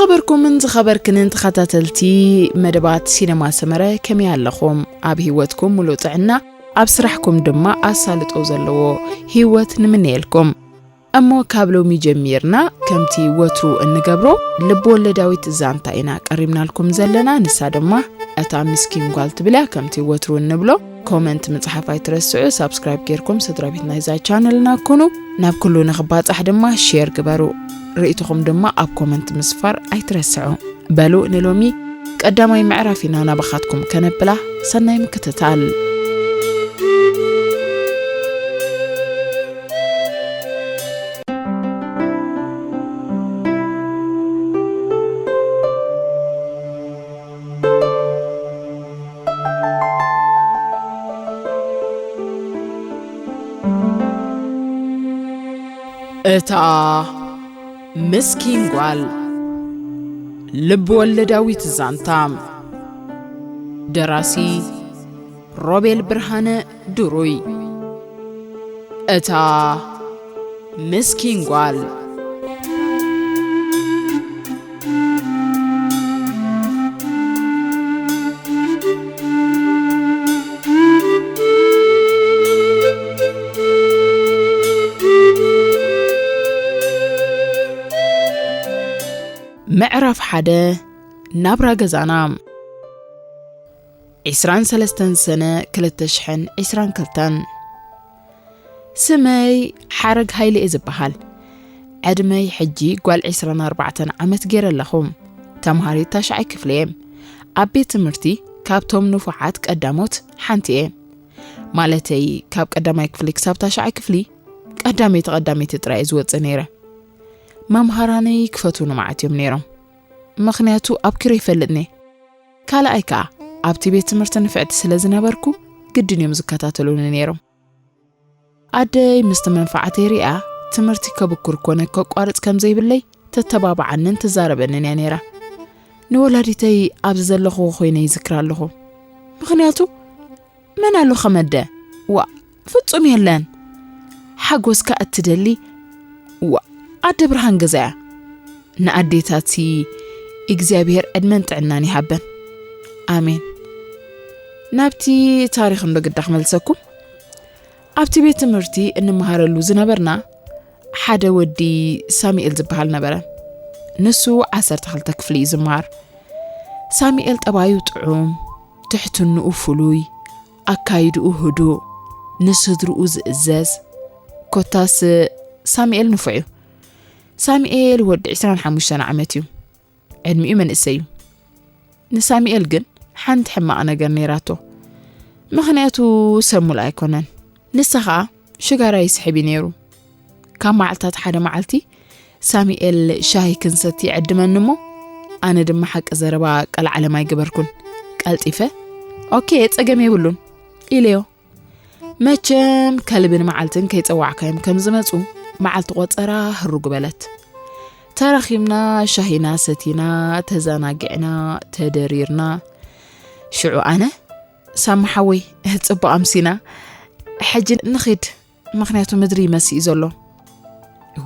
ዝኸበርኩምን ዝኸበርክንን ተኸታተልቲ መደባት ሲነማ ሰመረ፣ ከመይ ኣለኹም? ኣብ ህይወትኩም ሙሉእ ጥዕና፣ ኣብ ስራሕኩም ድማ ኣሳልጦ ዘለዎ ህይወት ንምነየልኩም። እሞ ካብ ሎሚ ጀሚርና ከምቲ ወትሩ እንገብሮ ልብ ወለዳዊት ዛንታ ኢና ቀሪብናልኩም ዘለና። ንሳ ድማ እታ ምስኪን ጓል ትብል እያ። ከምቲ ወትሩ እንብሎ ኮመንት ምጽሓፍ ኣይትረስዑ። ሳብስክራይብ ጌርኩም ስድራ ቤት ናይዛ ቻነልና ኩኑ። ናብ ኩሉ ንኽባጻሕ ድማ ሼር ግበሩ። ርእይቶኹም ድማ ኣብ ኮመንት ምስፋር ኣይትረስዑ። በሉ ንሎሚ ቀዳማይ ምዕራፍ ኢና ናባኻትኩም ከነብላ። ሰናይ ምክትታል። እታ ምስኪን ጓል። ልብ ወለዳዊት ዛንታ። ደራሲ ሮቤል ብርሃነ ድሩይ። እታ ምስኪን ጓል። ምዕራፍ ሓደ። ናብራ ገዛና። ዒስራን ሰለስተን ሰነ ክልተ ሽሕን ዒስራን ክልተን። ስመይ ሓረግ ሃይለ እየ ዝበሃል። ዕድመይ ሕጂ ጓል ዒስራን ኣርባዕተን ዓመት ገይረ ኣለኹ። ተምሃሪት ታሽዓይ ክፍሊ እየ። ኣብ ቤት ትምህርቲ ካብቶም ንፉዓት ቀዳሞት ሓንቲ እየ። ማለተይ፣ ካብ ቀዳማይ ክፍሊ ክሳብ ታሽዓይ ክፍሊ ቀዳመይቲ ቀዳመይቲ ጥራይ እየ ዝወጽእ ነይረ። መምሃራነይ ክፈትውኒ መዓት እዮም ነይሮም። ምኽንያቱ ኣብኪሮ ይፈልጥኒ። ካልኣይ ከኣ ኣብቲ ቤት ትምህርቲ ንፍዕቲ ስለ ዝነበርኩ ግድን እዮም ዝከታተሉኒ ነይሮም። ኣደይ ምስቲ መንፋዓተይ ሪኣ ትምህርቲ ከብኩር ኮነ ከቋርጽ ከም ዘይብለይ ተተባብዓንን ትዛረበንን እያ ነይራ። ንወላዲተይ ኣብዚ ዘለኹዎ ኮይነ ይዝክራ ኣለኹ። ምኽንያቱ መን ኣሎ ከመደ? ዋእ፣ ፍጹም የለን። ሓጎስካ እትደሊ፣ ዋእ፣ ኣደ ብርሃን ገዛ እያ። ንኣዴታትሲ እግዚኣብሔር ዕድመን ጥዕናን ይሃበን። ኣሜን። ናብቲ ታሪኽ እንዶ ግዳ ክመልሰኩም። ኣብቲ ቤት ትምህርቲ እንመሃረሉ ዝነበርና ሓደ ወዲ ሳሙኤል ዝበሃል ነበረ። ንሱ ዓሰርተ ክልተ ክፍሊ እዩ ዝመሃር። ሳሙኤል ጠባዩ ጥዑም፣ ትሕትንኡ ፍሉይ፣ ኣካይድኡ ህዱእ፣ ንስድርኡ ዝእዘዝ። ኮታስ ሳሙኤል ንፉዕ እዩ። ሳሙኤል ወዲ ዒስራን ሓሙሽተን ዓመት እዩ። ዕድሚኡ መንእሰይ እዩ። ንሳሙኤል ግን ሓንቲ ሕማቕ ነገር ነይራቶ። ምኽንያቱ ሰብ ሙሉእ ኣይኮነን። ንሳ ኸኣ ሽጋራ ይስሕብ እዩ ነይሩ። ካብ መዓልታት ሓደ መዓልቲ ሳሙኤል ሻሂ ክንሰቲ ይዕድመኒ እሞ፣ ኣነ ድማ ሓቂ ዘረባ ቀልዓለም ኣይገበርኩን። ቀልጢፈ፣ "ኦኬ፣ ጸገም የብሉን" ኢለዮ። መቸም ከልብን መዓልትን ከይጸዋዕካዮም ከም ዝመጹ፣ መዓልቲ ቆጸራ ህሩግ በለት። ተራኺብና፣ ሻሂና ሰቲና፣ ተዘናጊዕና፣ ተደሪርና። ሽዑ ኣነ፣ "ሳሚ ሓወይ፣ ጽቡቕ ኣምሲና። ሕጂ ንኺድ፣ ምኽንያቱ ምድሪ ይመሲ እዩ ዘሎ።"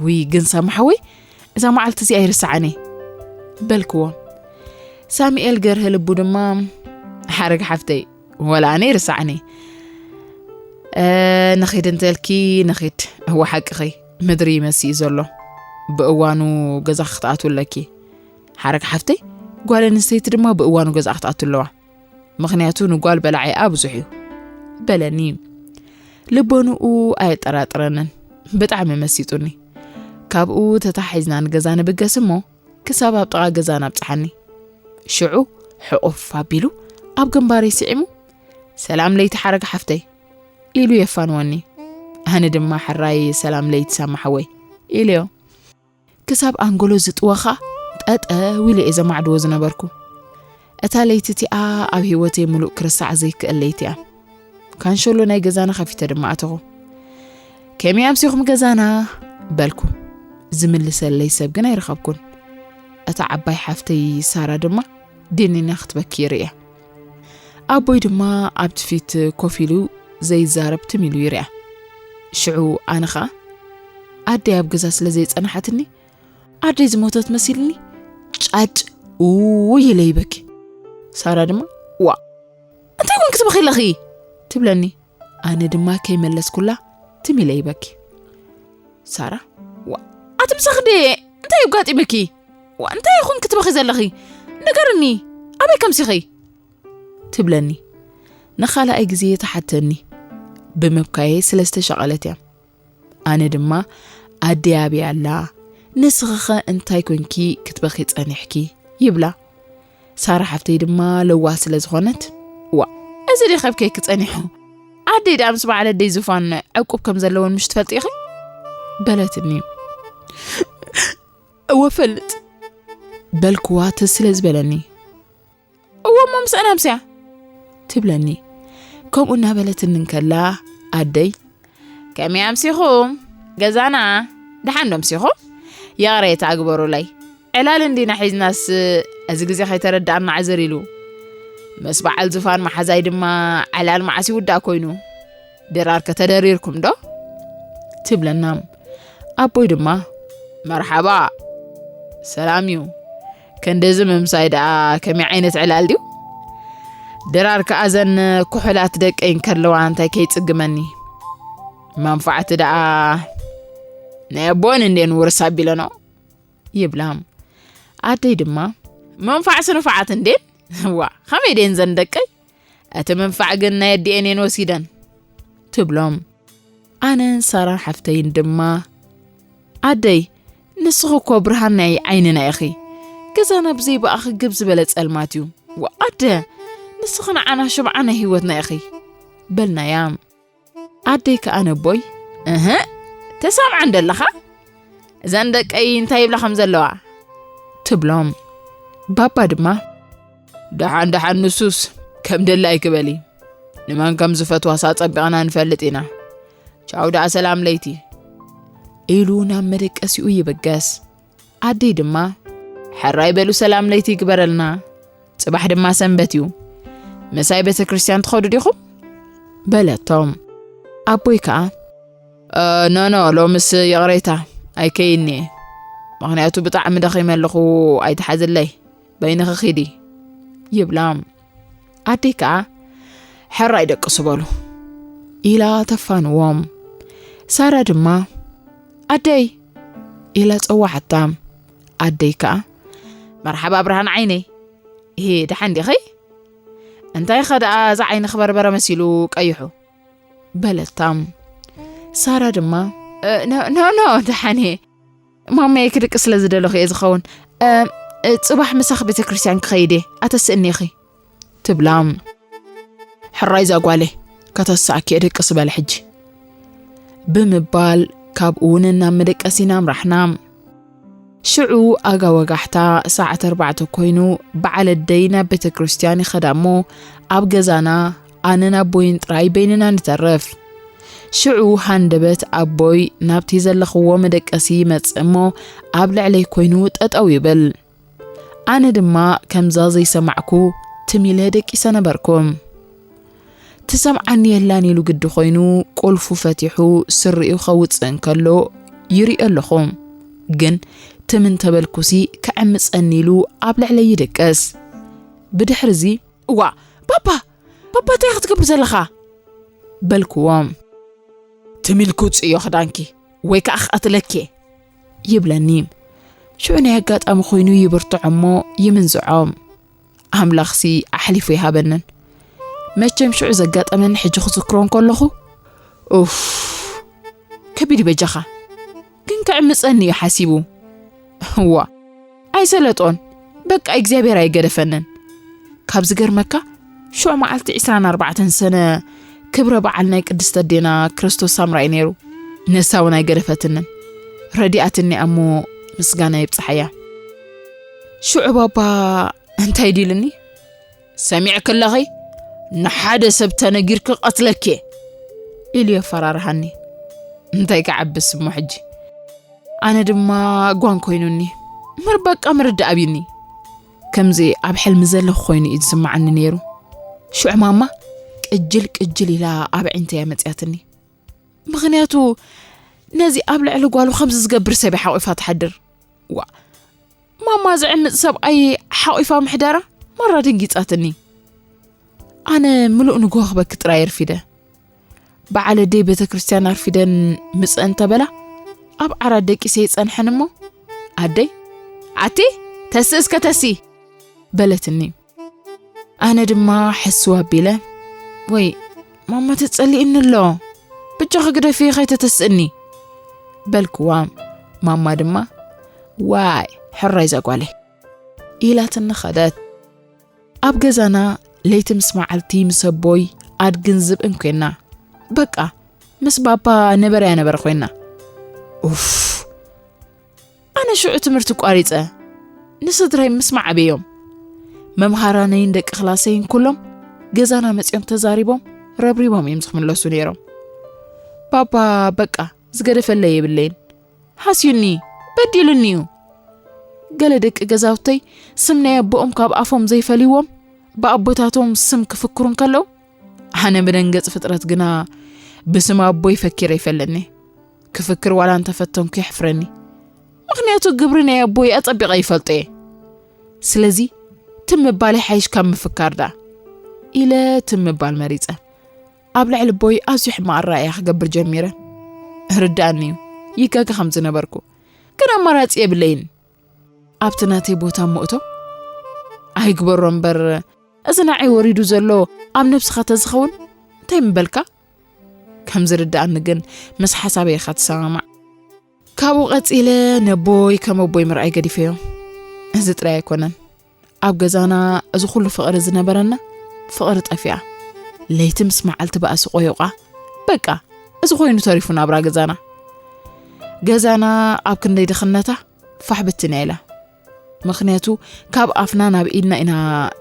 "ውይ፣ ግን ሳሚ ሓወይ፣ እዛ መዓልቲ እዚኣ ኣይርስዓን እየ" በልክዎ። ሳሙኤል ገርህ ልቡ ድማ፣ "ሓረግ ሓፍተይ፣ ወላ ኣነ ይርስዓኒ። እ፣ ንኺድ እንተልኪ ንኺድ። እወ ሓቅኺ፣ ምድሪ ይመሲ እዩ ዘሎ። ብእዋኑ ገዛ ክትኣትው ኣለኪ። ሓረግ ሓፍተይ፣ ጓል ኣንስተይቲ ድማ ብእዋኑ ገዛ ክትኣቱ ኣለዋ። ምኽንያቱ ንጓል በላዒኣ ብዙሕ እዩ" በለኒ። ልቦንኡ ኣየጠራጥረንን። ብጣዕሚ መሲጡኒ። ካብኡ ተታሒዝና ንገዛ ንብገስ እሞ፣ ክሳብ ኣብ ጥቓ ገዛና ኣብጽሓኒ። ሽዑ ሕቑፍ ኣቢሉ ኣብ ግንባረይ ስዒሙ፣ "ሰላም ለይቲ ሓረግ ሓፍተይ" ኢሉ የፋንወኒ። ኣነ ድማ፣ "ሕራይ ሰላም ለይቲ ሳሚ ሓወይ" ኢለዮ። ክሳብ ኣንጎሎ ዝጥወኻ ጠጠው ኢለ እየ ዘማዕድዎ ዝነበርኩ። እታ ለይቲ እቲኣ ኣብ ህይወተይ ምሉእ ክርስዓ ዘይክእል ለይቲ እያ። ካንሸሎ ናይ ገዛና ከፊተ ድማ ኣተኹ። "ከመይ ኣምሲኹም ገዛና?" በልኩ። ዝምልሰለይ ሰብ ግን ኣይረኸብኩን። እታ ዓባይ ሓፍተይ ሳራ ድማ ድኒና ክትበኪ ይርእያ። ኣቦይ ድማ ኣብቲ ፊት ኮፍ ኢሉ ዘይዛረብ ትም ኢሉ ይርእያ። ሽዑ ኣነ ኸኣ ኣደይ ኣብ ገዛ ስለ ዘይጸናሓትኒ፣ ኣደይ ዝሞተት መሲልኒ ጫጭ ውይ ኢለ ይበኪ። ሳራ ድማ ዋ እንታይ ኮን ክትበኺ ኣለኺ ትብለኒ። ኣነ ድማ ከይመለስኩላ ትም ኢለ ይበኪ። ሳራ ዋ ኣቲ ምሳኺ ድየ እንታይ ኣጋጢምኪ? ዋ እንታይ ይኹን ክትበኺ ዘለኺ ንገርኒ ኣበይ ከምሲኺ? ትብለኒ። ንኻልኣይ ግዜ ትሓተኒ ብምብካየ ስለ ዝተሻቐለት እያ። ኣነ ድማ ኣደይ ኣበይ ኣላ? ንስኺኸ እንታይ ኮንኪ ክትበኺ ጸኒሕኪ? ይብላ። ሳራ ሓፍተይ ድማ ለዋህ ስለ ዝኾነት ዋ እዚ ዲ ከብከይኪ ጸኒሑ ኣደይ ደኣ ምስ በዓል ኣደይ ዙፋን ዕቁብ ከም ዘለወን ምሽ ትፈልጢ ኢኺ በለትኒ። እወ ፈልጥ በልክዋ ትዝ ስለ ዝበለኒ። እወ እሞ ምስኣን ኣምስያ ትብለኒ። ከምኡ እናበለትኒ እንከላ ኣደይ ከመይ ኣምሲኹም ገዛና ደሓን ዶ ኣምሲኹም? ይቕሬታ ግበሩለይ ዕላል እንዲና ሒዝናስ እዚ ግዜ ከይተረድኣና ዕዝር ኢሉ ምስ በዓል ዙፋን መሓዛይ ድማ ዕላል መዓስ ይውዳእ ኮይኑ ድራር ከተደሪርኩም ዶ? ትብለና ኣቦይ ድማ መርሓባ ሰላም እዩ። ክንድዚ ምምሳይ ደኣ ከመይ ዓይነት ዕላል ድዩ? ድራር ከኣ ዘን ኩሑላት ደቀይ እንከለዋ እንታይ ከይጽግመኒ መንፋዕቲ ደኣ ናይ ኣቦን እንዴን ውርስ ኣቢለኖ ይብላ። ኣደይ ድማ መንፋዕ ስንፋዓት እንዴን ዋ ከመይ ደን ዘን ደቀይ እቲ መንፋዕ ግን ናይ ኣዲኤን እየን ወሲደን ትብሎም። ኣነን ሳራን ሓፍተይን ድማ ኣደይ ንስኺ እኮ ብርሃን ናይ ዓይንና ኢኺ። ገዛና ብዘይ ብኣኺ ግብ ዝበለ ጸልማት እዩ። ዋ ኣደ ንስኺ ንዓና ሽምዓ ናይ ህይወትና ኢኺ በልናያ። ኣደይ ከኣ ነቦይ እህ ተሰምዓ እንደለኻ እዘን ደቀይ እንታይ ይብላ ከም ዘለዋ ትብሎም። ባባ ድማ ደሓን ደሓን ንሱስ ከም ደላይ ክበሊ ንመን ከም ዝፈትዋስ ኣጸቢቕና ንፈልጥ ኢና። ቻው ደኣ ሰላም ለይቲ ኢሉ ናብ መደቀሲኡ ይብገስ። ኣደይ ድማ ሕራይ በሉ ሰላም ለይቲ ይግበረልና። ጽባሕ ድማ ሰንበት እዩ። ምሳይ ቤተ ክርስቲያን ትኸዱ ዲኹም? በለቶም። ኣቦይ ከኣ ኖ ኖ ሎምስ ይቕሬታ ኣይከይኒ እየ። ምኽንያቱ ብጣዕሚ ደኺመ ኣለኹ ኣይትሓዝለይ በይንኺ ኺዲ ይብላ። ኣደይ ከኣ ሕራይ ደቅሱ በሉ ኢላ ተፋንዎም። ሳራ ድማ ኣደይ ኢላ ጸዋዓታ። ኣደይ ከኣ መርሓባ ብርሃን ዓይነይ እሄ ደሓን ዲኺ? እንታይ ኸ ደኣ እዛ ዓይንኺ በርበረ መሲሉ ቀይሑ በለታ። ሳራ ድማ ኖ ኖ ደሓን እየ ማማየ ክድቂ ስለ ዝደለኹ እየ ዝኸውን። ጽባሕ ምሳኺ ቤተ ክርስቲያን ክኸይድ እየ ኣተስእኒ ኢኺ ትብላ። ሕራይ እዛ ጓለይ ከተስኣኪ እየ ደቂ ስበለ ሕጂ ብምባል ካብኡ ንናብ መደቀሲና ኣምራሕና። ሽዑ ኣጋ ወጋሕታ ሰዓት ኣርባዕተ ኮይኑ በዓል ኣደይ ናብ ቤተ ክርስቲያን ይኸዳ እሞ ኣብ ገዛና ኣነን ኣቦይን ጥራይ በይንና ንተርፍ። ሽዑ ሃንደበት ኣቦይ ናብቲ ዘለኽዎ መደቀሲ ይመጽእ እሞ ኣብ ልዕለይ ኮይኑ ጠጠው ይብል። ኣነ ድማ ከምዛ ዘይሰማዕኩ ትም ኢለ ደቂሰ ነበርኩ። ትሰምዓኒ የላን ኢሉ ግዲ ኮይኑ ቁልፉ ፈቲሑ ስሪኡ ከውጽእ እንከሎ ይሪኦ ኣለኹ። ግን ትም እንተበልኩሲ ክዕምጸኒ ኢሉ ኣብ ልዕለይ ይድቅስ። ብድሕርዚ እዋ ባባ ባባ እንታይ ክትገብር ዘለኻ በልክዎ። ትም ኢልኪ ውጽእዮ ክዳንኪ ወይ ከኣ ክቐትለኪ እየ ይብለኒ። ሽዑ ናይ ኣጋጣሚ ኮይኑ ይብርትዖ እሞ ይምንዝዖ። ኣምላኽሲ ኣሕሊፉ ይሃበንን። መቸም ሽዑ ዘጋጠመኒ ሕጂ ክዝክሮ እንከለኹ ኡፍ ከቢድ በጃኻ ግን ክዕምፀኒ እዩ ሓሲቡ። እዋ ኣይሰለጦን በቃ እግዚኣብሔር ኣይገደፈንን። ካብ ዝገርመካ ሽዑ መዓልቲ ዕስራን ኣርባዕተን ሰነ ክብረ በዓል ናይ ቅድስት ኣዴና ክርስቶስ ሳምራ እዩ ነይሩ። ንሳ እውን ኣይገደፈትንን ረዲኣትኒ እሞ ምስጋና ይብፅሓያ። ሽዑ ባባ እንታይ ዲልኒ ሰሚዕኪ ኣለኺ ንሓደ ሰብ ተነጊርኪ ቀትለኪ እየ ኢሉ የፈራርሃኒ። እንታይ ክዓብስ እሞ ሕጂ ኣነ ድማ ጓን ኮይኑኒ ምር በቃ ምርዳእ ኣብዩኒ። ከምዚ ኣብ ሕልሚ ዘለኹ ኮይኑ እዩ ዝስምዓኒ ነይሩ። ሽዑ ማማ ቅጅል ቅጅል ኢላ ኣብ ዕንተያ መፅያትኒ። ምኽንያቱ ነዚ ኣብ ልዕሊ ጓሉ ከምዚ ዝገብር ሰብ እያ ሓቂፋ ትሓድር። ዋ ማማ ዝዕምጽ ሰብኣይ ሓቒፋ ምሕዳራ ማራ ደንጊጻትኒ። ኣነ ምሉእ ንግሆ ክበኪ ጥራይ ኣርፊደ። በዓል ኣደይ ቤተ ክርስቲያን ኣርፊደን ምጽእ እንተበላ፣ ኣብ ዓራት ደቂሰ ይጸንሐን እሞ፣ ኣደይ፣ "ኣቲ፣ ተሲ እስከ ተሲ!" በለትኒ። ኣነ ድማ ሕስው ኣቢለ፣ "ወይ፣ ማማ ተጸሊእኒ ኣሎ፣ ብጃኺ ግደፊ ከይተተስእኒ!" በልክዋ። ማማ ድማ፣ "ዋይ፣ ሕራይ እዛ ጓለይ!" ኢላትኒ ኸደት። ኣብ ገዛና ለይቲ ምስ መዓልቲ ምስ ኣቦይ ኣድግን ዝብእን ኮይና። በቃ፣ ምስ ባባ ነበረያ ነበረ ኮይና። ኡፍ! ኣነ ሽዑ ትምህርቲ ቋሪጸ። ንስድራይ ምስ ማዕበዮም። መምሃራነይን ደቂ ክላሰይን ኩሎም ገዛና መጺኦም ተዛሪቦም ረብሪቦም እዮም ዝኽምለሱ ነይሮም። ባባ በቃ ዝገደፈለይ የብለይን። ሃስዩኒ፣ በዲሉኒ እዩ። ገለ ደቂ ገዛውተይ ስም ናይ ኣቦኦም ካብ ኣፎም ዘይፈልይዎም ብኣቦታቶም ስም ክፍክሩ እንከለዉ፣ ኣነ ብደንገጽ ፍጥረት ግና ብስም ኣቦይ ፈኪረ ይፈለኒ። ክፍክር ዋላ እንተፈተንኩ የሕፍረኒ። ምኽንያቱ ግብሪ ናይ ኣቦይ ኣጸቢቐ ይፈልጦ እየ። ስለዚ ትም ምባል ይሓይሽ ካብ ምፍካር ደኣ ኢለ ትም ምባል መሪጸ። ኣብ ልዕሊ ኣቦይ ኣዝዩ ሕማቕ ኣረኣእያ ክገብር ጀሚረ። ርድኣኒ እዩ፣ ይጋገ ከም ዝነበርኩ። ግን ኣማራጺ የብለይን። ኣብቲ ናተይ ቦታ እሞ እቶ ኣይግበሮ እምበር፣ እዚ ንዓይ ወሪዱ ዘሎ ኣብ ነብስኻ ተዝኸውን እንታይ ምበልካ? ከም ዝርድኣኒ ግን ምስ ሓሳበይ ኢኻ ትሰማማዕ። ካብኡ ቀጺለ ነቦይ ከም ኣቦይ ምርኣይ ገዲፈዮ። እዚ ጥራይ ኣይኮነን። ኣብ ገዛና እዚ ኩሉ ፍቕሪ ዝነበረና ፍቕሪ ጠፊኣ። ለይቲ ምስ መዓልቲ ባእሲ ቆዮቋ። በቃ፣ እዚ ኮይኑ ተሪፉ ናብራ ገዛና። ገዛና ኣብ ክንደይ ድኽነታ ፋሕ ብትን እያ ኢላ። ምኽንያቱ ካብ ኣፍና ናብ ኢድና ኢና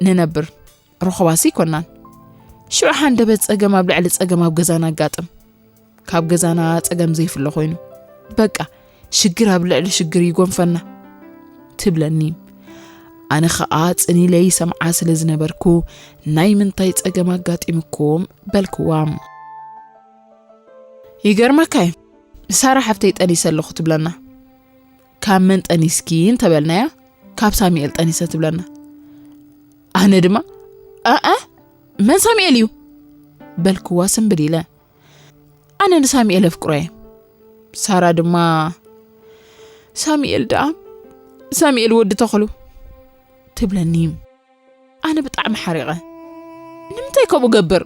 ንነብር። ርኹባሲ ኣይኮናን። ሽዑ ሃንደበት ጸገም ኣብ ልዕሊ ጸገም ኣብ ገዛና ኣጋጥም። ካብ ገዛና ጸገም ዘይፍለ ኮይኑ። በቃ፣ ሽግር ኣብ ልዕሊ ሽግር ይጎንፈና። ትብለኒ። ኣነ ኸኣ ጽን ኢለ ይሰምዓ ስለ ዝነበርኩ፣ ናይ ምንታይ ጸገም ኣጋጢምኩም? በልክዋ። ይገርመካ እዩ፣ ሳራ ሓፍተይ ጠኒሰ ኣለኹ ትብለና። ካብ መን ጠኒስኪ እንተበልናያ፣ ካብ ሳሙኤል ጠኒሰ ትብለና። ኣነ ድማ፣ "ኣኣ፣ መን ሳሙኤል እዩ?" በልክዋ ስምብል ኢለ። ኣነ ንሳሙኤል ኣፍቅሮ እየ። ሳራ ድማ፣ "ሳሙኤል ደኣ፣ ሳሙኤል ወዲ ተኽሉ" ትብለኒ። ኣነ ብጣዕሚ ሓሪቐ። ንምንታይ ከምኡ ገብር?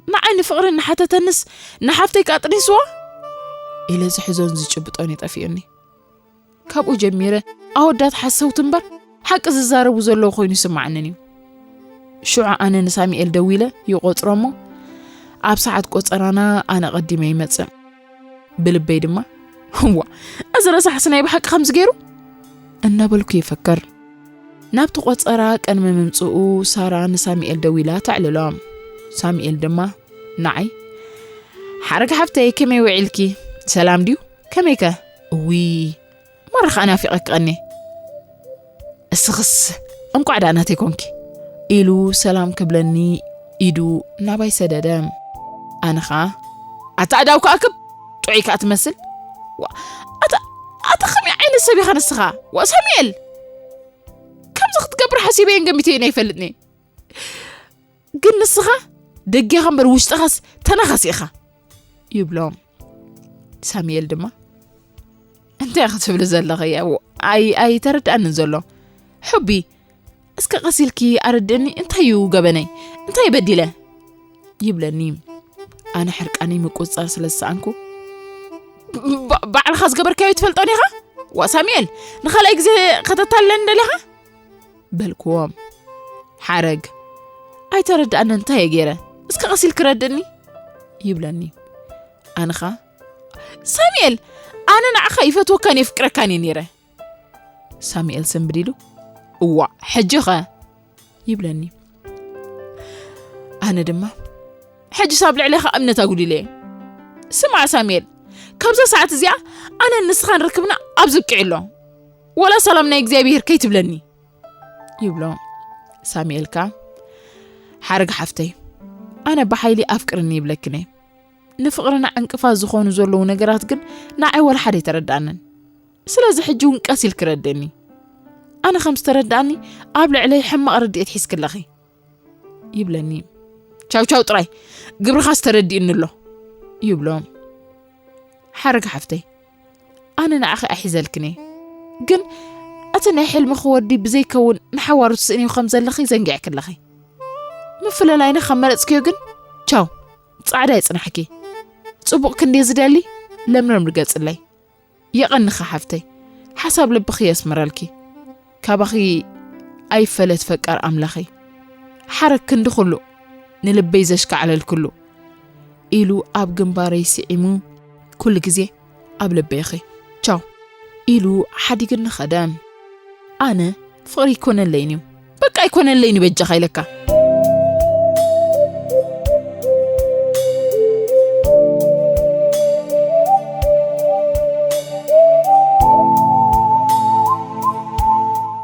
ንዓይ ንፍቕሪ እናሓተተንስ ንሓፍተይ ከኣ ጥኒስዋ? ኢለ ዝሕዞን ዝጭብጦን ይጠፊኡኒ። ካብኡ ጀሚረ ኣወዳት ሓሰውቲ እምበር ሓቂ ዝዛረቡ ዘለዉ ኮይኑ ይስምዓንን እዩ። ሽዑ ኣነ ንሳሙኤል ደዊለ ይቖጽሮ እሞ ኣብ ሰዓት ቆጸራና ኣነ ቀዲመ ይመጽእ። ብልበይ ድማ፣ "እዋ፣ እዚ ረሳሕሲ ናይ ብሓቂ ከምዚ ገይሩ?" እናበልኩ ይፈክር። ናብቲ ቆጸራ ቅድሚ ምምጽኡ ሳራ ንሳሙኤል ደዊላ ተዕልሎ። ሳሙኤል ድማ ንዓይ፣ "ሓረግ ሓፍተይ፣ ከመይ ውዒልኪ? ሰላም ድዩ? ከመይከ?" "እውይ፣ ማራ ኸኣ ናፊቐኪ ቀንየ። እስኽስ እንቋዕ ደኣ ናተይ ኮንኪ" ኢሉ ሰላም ክብለኒ ኢዱ ናባይ ሰደደ። ኣነ ኸኣ፣ "ኣታ ኣዳው ከኣክብ፣ ጥዑይ ከኣ ትመስል። ዋ፣ ኣታ፣ ኣታ ከመይ ዓይነት ሰብ ኢኻ ንስኻ? ዋ ሳሙኤል፣ ከምዚ ክትገብር ሓሲበየን ገሚተየን ኣይፈልጥን እየ። ግን ንስኻ ደጊኻ እምበር ውሽጥኻስ ተናኻሲ ኢኻ" ይብሎ። ሳሙኤል ድማ፣ "እንታይ ኢኻ ትብሊ ዘለኺ? ኣይ፣ ኣይተረድኣንን ዘሎ። ሑቢ፣ እስከ ቀስ ኢልኪ ኣረድእኒ፣ እንታይ እዩ ገበነይ? እንታይ በዲለ?" ይብለኒ። ኣነ ሕርቃነይ ምቁጽጻር ስለ ዝሰኣንኩ፣ "ባ-፣ ባዕልኻ ዝገበርካዮ ትፈልጦ ዲኻ? ዋ ሳሙኤል፣ ንኻልኣይ ግዜ ከተታልለኒ ደሊኻ?" በልክዎ። ሓረግ፣ "ኣይተረድኣንን እንታይ እየ ገይረ? እስከ ቀስ ኢልኪ ረድእኒ?" ይብለኒ። ኣነ ኸኣ፣ "ሳሙኤል፣ ኣነ ንዓኻ ይፈትወካን የፍቅረካን እየ ነይረ።" ሳሙኤል ስምብል ኢሉ፣ "እዋእ፣ ሕጂ ኸ?" ይብለኒ። ኣነ ድማ፣ "ሕጂስ ኣብ ልዕሌኻ እምነት ኣጉዲለ እየ። ስማዕ ሳሙኤል፣ ካብዛ ሰዓት እዚኣ ኣነን ንስኻን ርክብና ኣብዚ ኣብቂዑ ኣሎ። ወላ ሰላም ናይ እግዚኣብሄር ከይትብለኒ።" ይብሎ። ሳሙኤል ከኣ፣ "ሓረግ ሓፍተይ፣ ኣነ ብሓይሊ ኣፍቅርኒ ይብለክን እየ። ንፍቕርና ዕንቅፋት ዝኾኑ ዘለዉ ነገራት ግን ንዓይ ወላ ሓደ ኣይተረድኣንን። ስለዚ ሕጂ እውን ቀስ ኢልኪ ረድእኒ። ኣነ ከም ዝተረዳእኒ ኣብ ልዕለይ ሕማቕ ርድኢት ሒዝኪ ኣለኺ ይብለኒ። ቻው ቻው ጥራይ፣ ግብርኻስ ተረዲእኒ ኣሎ ይብሎ። ሓረግ ሓፍተይ፣ ኣነ ንዓኺ ኣይሕዘልክን እየ፣ ግን እቲ ናይ ሕልምኺ ወዲ ብዘይከውን ንሓዋሩ ትስእንዮ ከም ዘለኺ ዘንጊዕኪ ኣለኺ። ምፍልላይና ካብ መረጽክዮ ግን ቻው፣ ጻዕዳ ይጽናሕኪ። ጽቡቕ ክንድየ ዝደሊ ለምለም ርገጽለይ። የቐንኻ ሓፍተይ፣ ሓሳብ ልብኺ የስምረልኪ። ካባኺ ኣይፈለት ፈቃር ኣምላኸይ። ሓረግ ክንዲ ኩሉ ንልበይ ዘሽካዕለልክሉ ኢሉ ኣብ ግንባረይ ስዒሙ፣ ኩሉ ግዜ ኣብ ልበይ ኢኺ። ቻው ኢሉ ሓዲግኒ ኸደ። ኣነ ፍቕሪ ኣይኮነለይን እዩ፣ በቃ ኣይኮነለይን እዩ በጃኻ ኢለካ።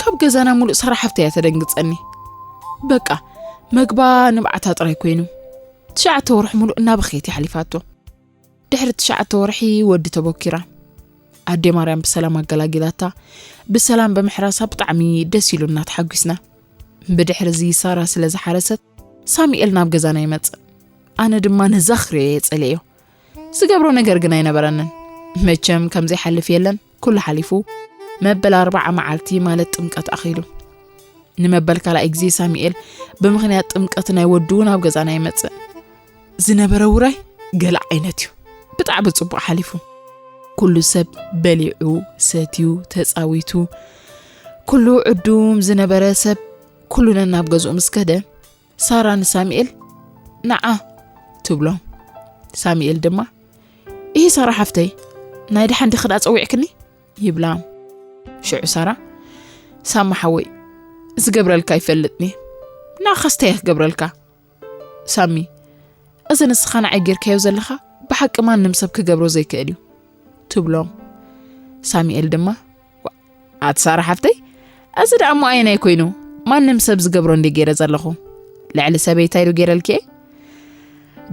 ካብ ገዛና ሙሉእ ሳራ ሓፍተይ እያ ተደንግጸኒ። በቃ መግባ ንብዓታ ጥራይ ኮይኑ። ትሽዓተ ወርሒ ሙሉእ እናበኸየት እያ ሓሊፋቶ። ድሕሪ ትሽዓተ ወርሒ ወዲ ተቦኪራ። ኣዴ ማርያም ብሰላም ኣገላጊላታ። ብሰላም ብምሕራሳ ብጣዕሚ ደስ ኢሉና ተሓጒስና። ብድሕሪ እዚ ሳራ ስለ ዝሓረሰት ሳሚኤል ናብ ገዛና ይመጽእ። ኣነ ድማ ነዛ ክርእዮ እየ ጸሊኤዮ። ዝገብሮ ነገር ግን ኣይነበረንን። መቸም ከም ዘይሓልፍ የለን፣ ኩሉ ሓሊፉ መበል ኣርባዓ መዓልቲ ማለት ጥምቀት ኣኺሉ። ንመበል ካልኣይ ግዜ ሳሚኤል ብምኽንያት ጥምቀት ናይ ወዱ ናብ ገዛና ይመጽእ። ዝነበረ ውራይ ገለ ዓይነት እዩ። ብጣዕሚ ጽቡቕ ሓሊፉ። ኩሉ ሰብ በሊዑ፣ ሰትዩ፣ ተጻዊቱ፣ ኩሉ ዕዱም ዝነበረ ሰብ ኩሉ ነናብ ገዝኡ ምስ ከደ፣ ሳራ ንሳሙኤል፣ "ንዓ" ትብሎ። ሳሙኤል ድማ፣ "ኢሂ ሳራ ሓፍተይ፣ ናይ ደሓን ዲኺ ደኣ ጸዊዕክኒ?" ይብላ። ሽዑ ሳራ፣ "ሳሚ ሓወይ፣ ዝገብረልካ ኣይፈልጥን እየ። ንዓኻስ እንታይ እየ ክገብረልካ?" ሳሚ፣ "እዚ ንስኻ ንዓይ ጌርካዮ ዘለኻ ብሓቂ ማንም ሰብ ክገብሮ ዘይክእል እዩ" ትብሎም። ሳሙኤል ድማ፣ "ዋ፣ ኣቲ ሳራ ሓፍተይ፣ እዚ ደኣ እሞ ኣየናይ ኮይኑ? ማንም ሰብ ዝገብሮ እንዴ ገይረ ዘለኹ? ልዕሊ ሰበይታይ ዶ ገይረልኪ እየ?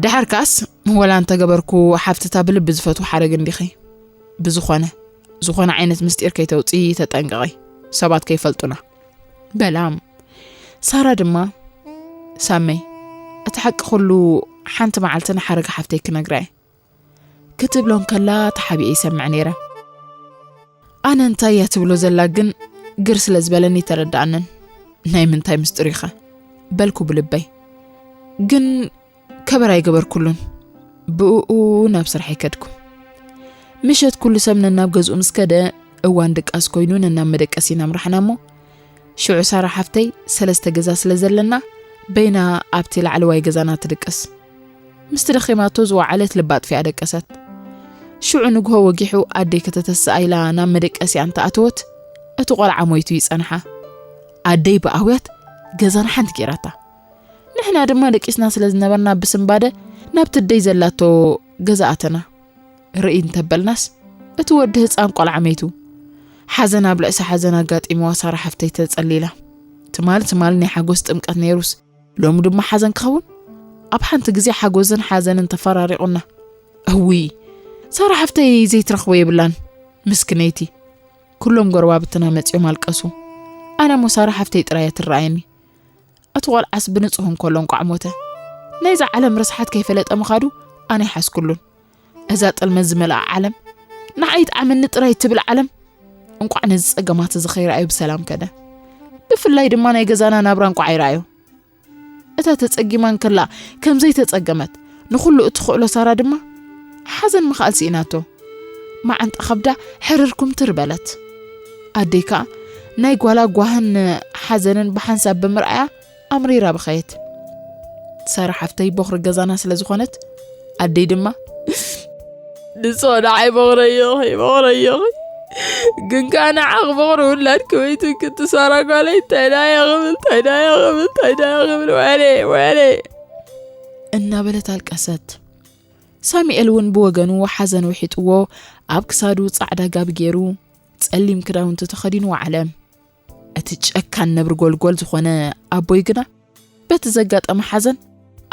ደሓር ከኣስ ወላ እንተገበርኩ ሓፍትታ ብልቢ ዝፈትዎ ሓረግ እንዲኺ። ብዝኾነ፣ ዝኾነ ዓይነት ምስጢር ከይተውፅኢ ተጠንቀቒ፣ ሰባት ከይፈልጡና" በላ። ሳራ ድማ፣ "ሳመይ፣ እቲ ሓቂ ኩሉ ሓንቲ መዓልቲ ንሓረግ ሓፍተይ ክነግራ እየ" ክትብሎ እንከላ ተሓቢኤ ይሰምዕ ነይረ። ኣነ እንታይ እያ ትብሎ ዘላ ግን ግር ስለ ዝበለኒ ተረዳኣንን። "ናይ ምንታይ ምስጢር ኢኸ?" በልኩ ብልበይ። ግን ከበር ኣይገበርኩሉን። ብእኡ ናብ ስራሕ ይከድኩ። ምሸት ኩሉ ሰብ ነናብ ገዝኡ ምስ ከደ፣ እዋን ድቃስ ኮይኑ ነናብ መደቀሲ ኢና ምራሕና እሞ፣ ሽዑ ሳራ ሓፍተይ ሰለስተ ገዛ ስለ ዘለና፣ በይና ኣብቲ ላዕለዋይ ገዛና ትድቅስ። ምስቲ ደኺማቶ ዝወዓለት ልባ ኣጥፊኣ ደቀሰት። ሽዑ ንግሆ ወጊሑ ኣደይ ከተተስኣ ኢላ ናብ መደቀሲኣ እንተኣተወት፣ እቲ ቆልዓ ሞይቱ ይጸንሓ። ኣደይ ብኣውያት ገዛና ሓንቲ ገይራታ። ንሕና ድማ ደቂስና ስለ ዝነበርና ብስንባደ ናብቲ ኣደይ ዘላቶ ገዛ ኣተና። ርእይ እንተበልናስ፣ እቲ ወዲ ህጻን ቆልዓ መይቱ። ሓዘን ኣብ ልዕሲ ሓዘን ኣጋጢምዋ ሳራ ሓፍተይ ተጸሊላ። ትማል ትማል ናይ ሓጎስ ጥምቀት ነይሩስ፣ ሎሚ ድማ ሓዘን ክኸውን? ኣብ ሓንቲ ግዜ ሓጎስን ሓዘንን ተፈራሪቑና። እውይ፣ ሳራ ሓፍተይ ዘይትረኽቦ የብላን፣ ምስክነይቲ። ኩሎም ጎረባብትና መጺኦም ኣልቀሱ። ኣነ እሞ ሳራ ሓፍተይ ጥራይ እያ ትረኣየኒ። እቲ ቆልዓስ ብንጹህ እንከሎ እንቋዕ ሞተ። ናይዛ ዓለም ርስሓት ከይፈለጠ ምኻዱ ኣነ ኣይሓዝኩሉን። እዛ ጥልመት ዝመልኣ ዓለም፣ ንዓይ ይጥዓመኒ ጥራይ ትብል ዓለም፣ እንቋዕ ነዚ ጸገማት እዚ ከይረኣዮ ብሰላም ከደ። ብፍላይ ድማ ናይ ገዛና ናብራ እንቋዕ ኣይረኣዮ። እታ ተጸጊማ እንከላ ከም ዘይተጸገመት ንኹሉ እትኽእሎ ሳራ ድማ ሓዘን ምኽኣል ስኢናቶ። መዓንጣ ከብዳ ሕርር ኩምትር በለት። ኣደይ ከኣ ናይ ጓላ ጓህን ሓዘንን ብሓንሳብ ብምርኣያ ኣምሪራ በኸየት። ሳራ ሓፍተይ ቦኽሪ ገዛና ስለ ዝኾነት፣ ኣደይ ድማ፣ "ንስኺ ንዓይ ቦኽረይ ኢኺ፣ ቦኽረይ ኢኺ። ግን ከኣ ንዓኺ ቦኽሪ ውላድ ክበይቱ ክትሳራ ጓለይ እንታይ ደኣ እየ ክብል፣ እንታይ ደኣ እየ ክብል፣ እንታይ ደኣ እየ ክብል፣ ወይለይ፣ ወይለይ" እናበለት ኣልቀሰት። ሳሙኤል እውን ብወገኑ ሓዘን ውሒጥዎ ኣብ ክሳዱ ጻዕዳ ጋቢ ገይሩ ጸሊም ክዳውንቲ ተኸዲኑ ወዓለ። እቲ ጨካን ነብሪ ጎልጎል ዝኾነ ኣቦይ ግና በቲ ዘጋጠመ ሓዘን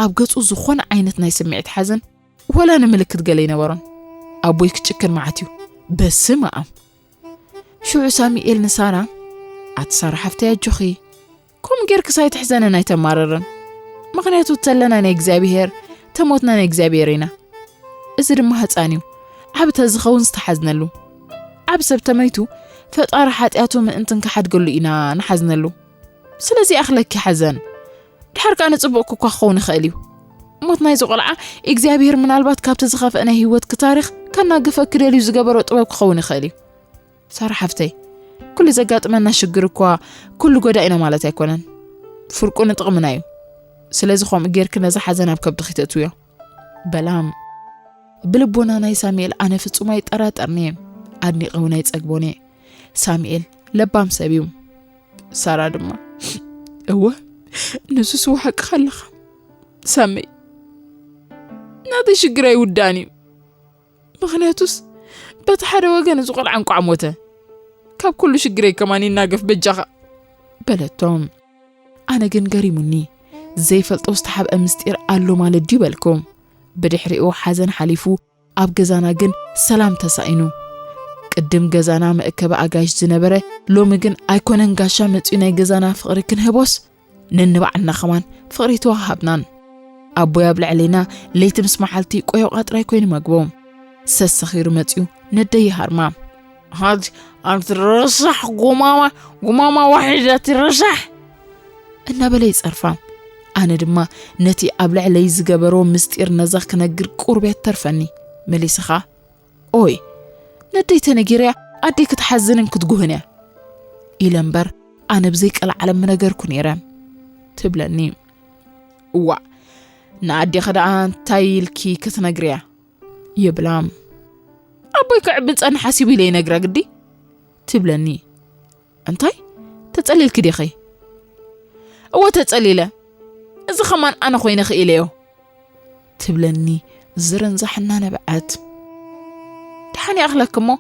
ኣብ ገጹ ዝኾነ ዓይነት ናይ ስምዒት ሓዘን ወላ ንምልክት ገለ ኣይነበሮን። ኣቦይ ክጭክን መዓት እዩ። በስመ ኣብ። ሽዑ ሳሙኤል ንሳራ፣ ኣቲ ሳራ ሓፍተይ ኣጆኺ፣ ከምኡ ጌርክስ ኣይትሕዘንን ኣይተማረርን። ምኽንያቱ ተለና ናይ እግዚኣብሔር፣ ተሞትና ናይ እግዚኣብሔር ኢና። እዚ ድማ ህፃን እዩ። ዓቢ ተዝኸውን ዝተሓዝነሉ። ዓቢ ሰብ ተመይቱ ፈጣሪ ሓጢኣቱ ምእንትን ክሓድገሉ ኢና ንሓዝነሉ። ስለዚ ኣኽለኪ ሓዘን። ድሓር ከኣ ንጽቡቕ እኳ ክኸውን ይኽእል እዩ። ሞት ናይዚ ቆልዓ እግዚኣብሔር ምናልባት ካብቲ ዝኸፍአ ናይ ህይወትኪ ታሪኽ ከናግፈኪ ደልዩ ዝገበሮ ጥበብ ክኸውን ይኽእል እዩ። ሳራ ሓፍተይ፣ ኩሉ ዘጋጥመና ሽግር እኳ ኩሉ ጎዳኢና ማለት ኣይኮነን። ፍርቁ ንጥቕምና እዩ። ስለዚ ከምኡ ጌርኪ ነዚ ሓዘን ኣብ ከብድኺ ተእትውዮ። በላም። ብልቦና ናይ ሳሙኤል ኣነ ፍጹም ኣይጠራጠርን'የ። ኣድኒቐ እውን ኣይጸግቦን'የ። ሳሙኤል ለባም ሰብ እዩ። ሳራ ድማ፣ እወ፣ ንሱስ ሓቅኻ ኣለኻ ሳመይ። ናተይ ሽግር ኣይውዳእን እዩ። ምኽንያቱስ በቲ ሓደ ወገን እዚ ቆልዓ እንቋዕ ሞተ። ካብ ኩሉ ሽግረይ ከማን ይናገፍ በጃኻ። በለቶም። ኣነ ግን ገሪሙኒ። ዘይፈልጦ ዝተሓብአ ምስጢር ኣሎ ማለት ድዩ በልኩ። ብድሕሪኡ ሓዘን ሓሊፉ ኣብ ገዛና ግን ሰላም ተሳኢኑ። ቅድም ገዛና መእከቢ ኣጋይሽ ዝነበረ ሎሚ ግን ኣይኮነን ጋሻ መጺኡ ናይ ገዛና ፍቕሪ ክንህቦስ ነንባዕልና ኸማን ፍቕሪ ተዋሃሃብናን። ኣቦይ ኣብ ልዕሌና ለይቲ ምስ መዓልቲ ቆዮቓ ጥራይ ኮይኑ መግቦ። ሰሰኺሩ መጺኡ ነደይ ይሃርማ። ሃጅ ኣንቲ ረሳሕ ጎማማ፣ ጎማማ ዋሒድ ኣቲ ረሳሕ እናበለ ይጸርፋ። ኣነ ድማ ነቲ ኣብ ልዕለይ ዝገበሮ ምስጢር ነዛ ክነግር ቁርብ እያ ትተርፈኒ። መሊሰኻ፣ ኦይ ነደይ ተነጊረያ ኣደይ ክትሓዝንን ክትጉህን እያ ኢለ እምበር ኣነ ብዘይ ቀልዓለም ምነገርኩ ነይረ ትብለኒ። እዋእ ንኣዴኺ ደኣ እንታይ ኢልኪ ክትነግርያ ይብላ። ኣቦይ ክዕብን ጸንሕ ሓሲቡ ኢለ ይነግራ ግዲ ትብለኒ። እንታይ ተጸሊልኪ ዲኺ? እወ ተጸሊለ። እዚ ኸማን ኣነ ኮይነ ክኢለዮ ትብለኒ ዝርንዛሕ እናነበዐት። ደሓን ይኣኽለኪ እሞ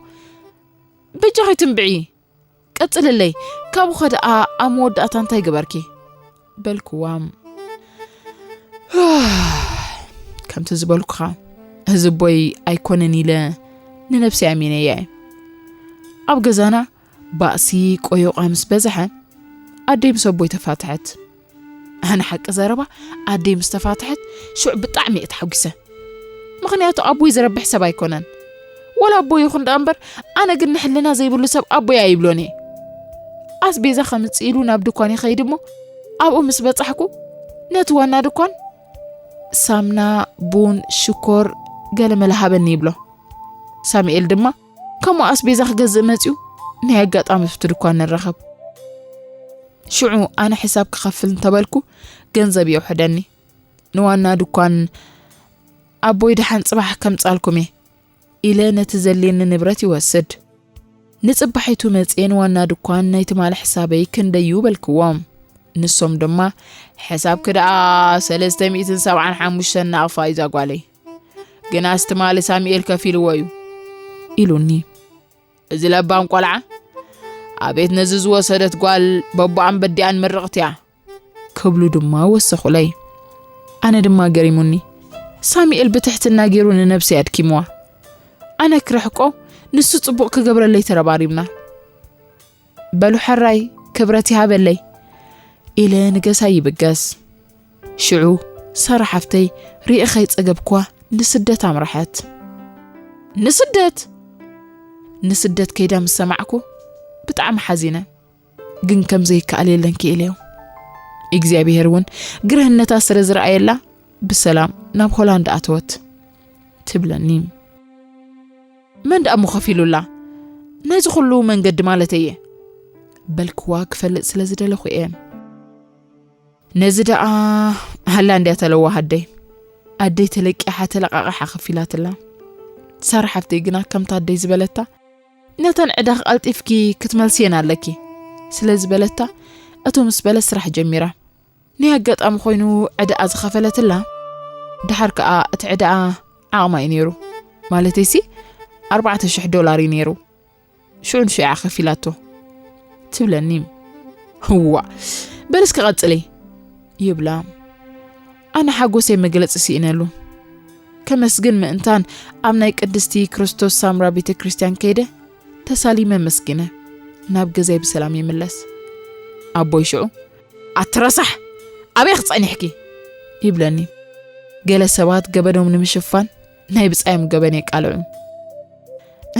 በጃኺ ትንብዒ። ቀጽልለይ፣ ካብኡ ከ ደኣ ኣብ መወዳእታ እንታይ ገበርኪ? በልክዋ። ከምቲ ዝበልኩኻ፣ እዚ ኣቦይ ኣይኮነን ኢለ ንነብሰይ ኣሚነያ እየ። ኣብ ገዛና ባእሲ ቆዮቓ ምስ በዝሐ፣ ኣደይ ምስ ኣቦይ ተፋትሐት። ኣነ ሓቂ ዘረባ ኣደይ ምስ ተፋትሐት፣ ሽዑ ብጣዕሚ እየ ተሓጒሰ። ምኽንያቱ ኣቦይ ዝረብሕ ሰብ ኣይኮነን። ወላ ኣቦይ ይኹን ደኣ እምበር፣ ኣነ ግን ንሕልና ዘይብሉ ሰብ ኣቦይ ኣይብሎን እየ። ኣስቤዛ ከምጽእ ኢሉ ናብ ድኳን ይኸይድ እሞ፣ ኣብኡ ምስ በጻሕኩ፣ ነቲ ዋና ድኳን ሳምና፣ ቡን፣ ሽኮር፣ ገለመለ ሃበኒ ይብሎ። ሳሙኤል ድማ ከምኡ ኣስቤዛ ክገዝእ መጺኡ፣ ናይ ኣጋጣሚ ኣብቲ ድኳን ንራኸብ። ሽዑ ኣነ ሕሳብ ክኸፍል እንተበልኩ፣ ገንዘብ የውሕደኒ። ንዋና ድኳን፣ ኣቦይ ደሓን ጽባሕ ከምጻልኩም እየ ኢለ ነቲ ዘልየኒ ንብረት ይወስድ። ንጽባሒቱ መጽየ ንዋና ድኳን ናይ ትማሊ ሕሳበይ ክንደዩ በልክዎም። ንሶም ድማ ሕሳብኪ ደኣ ሰለስተ ሚእትን ሰብዓን ሓሙሽተን ናቕፋ እዩ እዛ ጓለይ። ግናስ ትማሊ ሳሙኤል ከፊልዎ እዩ ኢሉኒ። እዚ ለባም ቆልዓ ኣቤት ነዚ ዝወሰደት ጓል በቦኣን በዲኣን ምርቕት እያ። ክብሉ ድማ ወሰኹለይ። ኣነ ድማ ገሪሙኒ። ሳሙኤል ብትሕትና ገይሩ ንነብሰይ ኣድኪምዋ። ኣነ ክርሕቆ፣ ንሱ ጽቡቕ ክገብረለይ ተረባሪብና። በሉ ሕራይ ክብረት ይሃበለይ ኢለ ንገዛይ ይብገስ። ሽዑ ሳራ ሓፍተይ ሪኤ ከይጸገብኳ ንስደት ኣምራሐት። ንስደት? ንስደት ከይዳ ምስ ሰማዕኩ ብጣዕሚ ሓዚነ። ግን ከም ዘይከኣል የለን ክኢለዮ። እግዚኣብሄር እውን ግርህነታ ስለ ዝረኣየላ ብሰላም ናብ ሆላንድ ኣተወት ትብለኒ። መን ደኣ እሞ ከፊሉላ? ናይዚ ኩሉ መንገዲ ማለተይ እየ። በልክዋ ክፈልጥ ስለ ዝደለኹ እየ። ነዚ ደኣ ሃላ እንድያ ተለዋህ ኣደይ። ኣደይ ተለቂሓ ተለቃቂሓ ከፊላትላ። ሳራ ሓፍተይ ግና ከምታ ኣደይ ዝበለታ ነተን ዕዳኺ ቀልጢፍኪ ክትመልስየን ኣለኪ ስለ ዝበለታ እቶ ምስ በለ ስራሕ ጀሚራ። ናይ ኣጋጣሚ ኮይኑ ዕዳኣ ዝኸፈለትላ። ድሓር ከኣ እቲ ዕዳኣ ዓቕማ እዩ ነይሩ። ማለተይሲ ኣርባዕተ ሽሕ ዶላር እዩ ነይሩ። ሽዑ ንሽዓ ከፊላቶ ትብለኒ። ህዋ በል እስኪ ቀጽሊ ይብላ። ኣነ ሓጎሰይ መግለጺ ስኢነሉ። ከመስግን ምእንታን ኣብ ናይ ቅድስቲ ክርስቶስ ሳምራ ቤተ ክርስቲያን ከይደ ተሳሊመ መስጊነ ናብ ገዛይ ብሰላም ይምለስ። ኣቦይ ሽዑ፣ "ኣትረሳሕ፣ ኣበይ ክጸኒሕኪ?" ይብለኒ። ገለ ሰባት ገበኖም ንምሽፋን ናይ ብጻዮም ገበን የቃልዑ።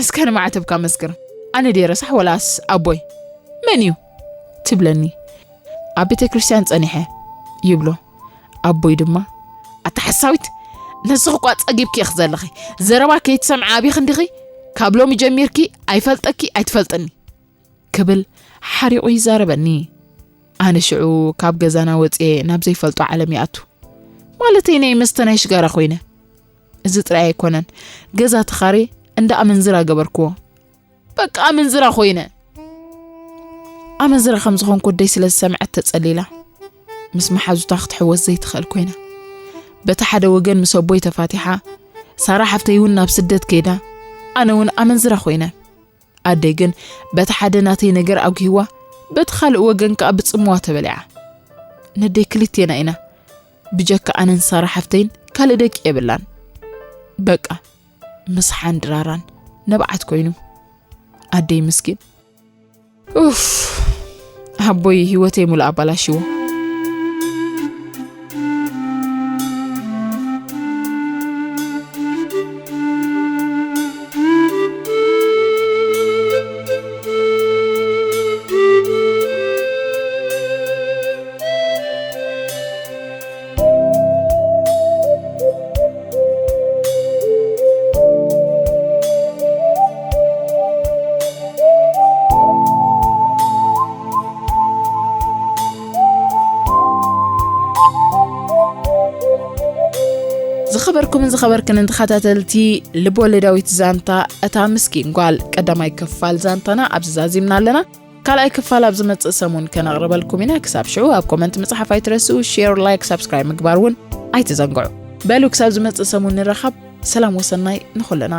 "እስከ ንማዕተብካ መስክር፣ ኣነ ድየ ረሳሕ ወላስ ኣቦይ? መን እዩ?" ትብለኒ። "ኣብ ቤተ ክርስቲያን ጸኒሐ" ይብሎ። ኣቦይ ድማ፣ "ኣታ ሓሳዊት፣ ነስኺ እኳ ጸጊብኪ ኢኺ ዘለኺ፣ ዘረባ ከይትሰምዒ ኣቢኺ እንዲኺ፣ ካብ ሎሚ ጀሚርኪ ኣይፈልጠኪ ኣይትፈልጥኒ" ክብል ሓሪቑ ይዛረበኒ። ኣነ ሽዑ ካብ ገዛና ወፅየ ናብ ዘይፈልጦ ዓለም ይኣቱ። ማለተይ ናይ መስተ ናይ ሽጋራ ኮይነ። እዚ ጥራይ ኣይኮነን፣ ገዛ ተኻርየ እንዳ ኣመንዝራ ገበርክዎ። በቃ ኣመንዝራ ኮይነ። ኣመንዝራ ከም ዝኾንኩ ኣደይ ስለ ዝሰምዐት ተጸሊላ፣ ምስ መሓዙታ ክትሕወስ ዘይትኽእል ኮይና። በቲ ሓደ ወገን ምስ ኣቦይ ተፋቲሓ፣ ሳራ ሓፍተይ እውን ናብ ስደት ከይዳ፣ ኣነ እውን ኣመንዝራ ኮይነ። ኣደይ ግን በቲ ሓደ ናተይ ነገር ኣጉህይዋ፣ በቲ ካልእ ወገን ከኣ ብጽምዋ ተበሊዓ። ነደይ ክልቴና ኢና። ብጀካ ኣነን ሳራ ሓፍተይን ካልእ ደቂ የብላን። በቃ፣ ምስሓን ድራራን ንብዓት ኮይኑ። ኣደይ ምስኪን። ኡፍ፣ ኣቦይ ህይወተይ ሙሉእ ኣባላሽዎ። ዝኸበርኩምን ዝኸበርክንን ተኸታተልቲ ልብ ወለዳዊት ዛንታ እታ ምስኪን ጓል፣ ቀዳማይ ክፋል ዛንታና ኣብዚ ዛዚምና ኣለና። ካልኣይ ክፋል ኣብ ዝመጽእ ሰሙን ከነቕርበልኩም ኢና። ክሳብ ሽዑ ኣብ ኮመንት ምጽሓፍ ኣይትረስኡ፣ ሼር፣ ላይክ፣ ሳብስክራይብ ምግባር እውን ኣይትዘንግዑ። በሉ ክሳብ ዝመጽእ ሰሙን ንራኸብ። ሰላም ወሰናይ ንኹልና።